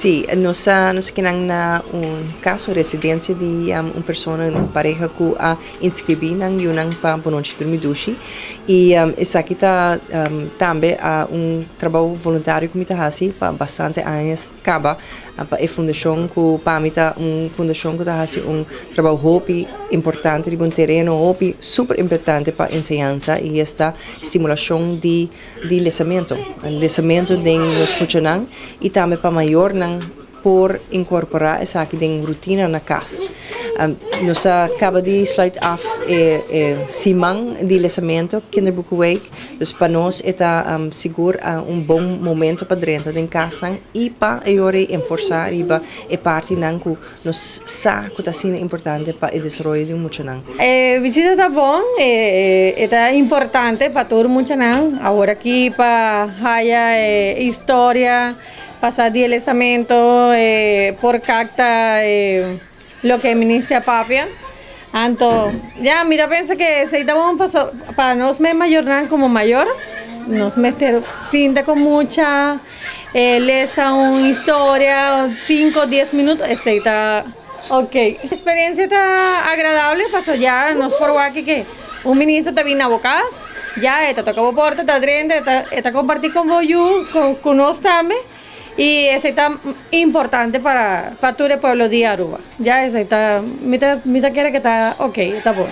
Si, nos a nos kinan na un cas, un residencia di un persona, un pareha cu a inscribi nan yiunan pa Bon Nochi Drumi Dushi. Y esaki ta tambe un trabou voluntario cu mi ta haci pa bastante aña caba pa e fundacion cu pa mi ta un fundacion cu ta haci un trabou hopi importante riba un tereno hopi super importante pa enseñansa y esta stimulacion di lesamento. Lesamento den nos muchanan y tambe pa mayornan por incorpora esaki den rutina na cas. Nos a caba di sluit af e siman di lesamento, Kinderboekenweek. Dus pa nos e ta sigur un bon momento pa drenta den cas y pa enforsa riba e partinan cu nos sa cu ta asina importante pa e desaroyo di muchanan. E bishita ta bon, ta importante pa tur muchanan. Awor aki pa haya historia, pasa di lesamento, por capta loke minister papia. Anto, ya, mi ta pensa cu esey ta bon pa nos mes mayor como mayor, nos mester sinta cu mucha, lesa un historia, 5, 10 minuut, esey ta ok. Experiencia ta agradabel, paso ya nos por aki cu un minister ta bin na cas, ya ta toca porta, ta drenta, ta comparti cu bo, cu nos tambe. Y esey ta importante pa tur e pueblo di Aruba. Ya esey ta, mi ta kere cu ta ok, ta bon.